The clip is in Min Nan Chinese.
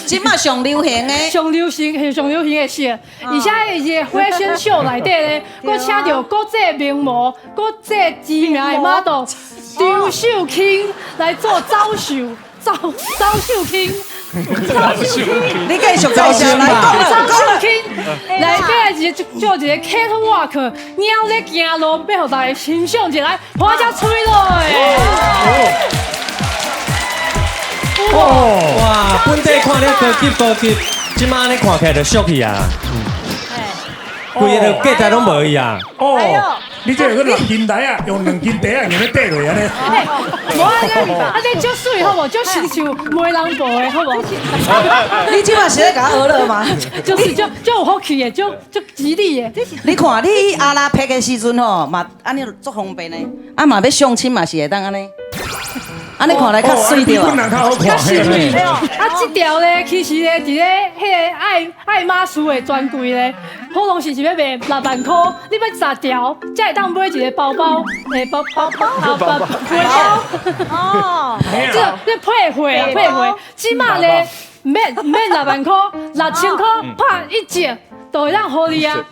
這馬上流行的。上流行是上流行的色，而且伊個 fashion show 內底咧，閣請著國際名模、國際知名的 model 張秀卿來做走秀，走走秀卿，走秀卿。你繼續介紹來講啦，張講啦。秀卿來變一個做一個 catwalk，貓咧行路，欲予大家欣賞一下，來，花遮吹落。哇，本底看了高級高級，這馬按呢看起來就俗去啊！規个就價值攏無伊啊！哦，你這個六斤台啊，用兩斤袋啊，硬欲綴落按呢。無按呢，按呢足媠好無？足親像媒人婆的好無？你這馬是咧共我學樂嗎？就是足足有福氣的，足足吉利的。你看，你阿拉拍的時陣吼，嘛按呢足方便的，啊嘛欲相親嘛是會當按呢，按呢看來較媠對本吧？人較好看。較媠。啊，這條咧，其實咧，佇咧彼個愛愛馬仕的專櫃咧，普通時是欲賣6萬箍，你欲10條，才會當買一個包包，欸包包包啊包背包。哦，這這配貨啊配貨，這馬咧毋免毋免6萬箍，6000箍拍一折，就會當予你啊。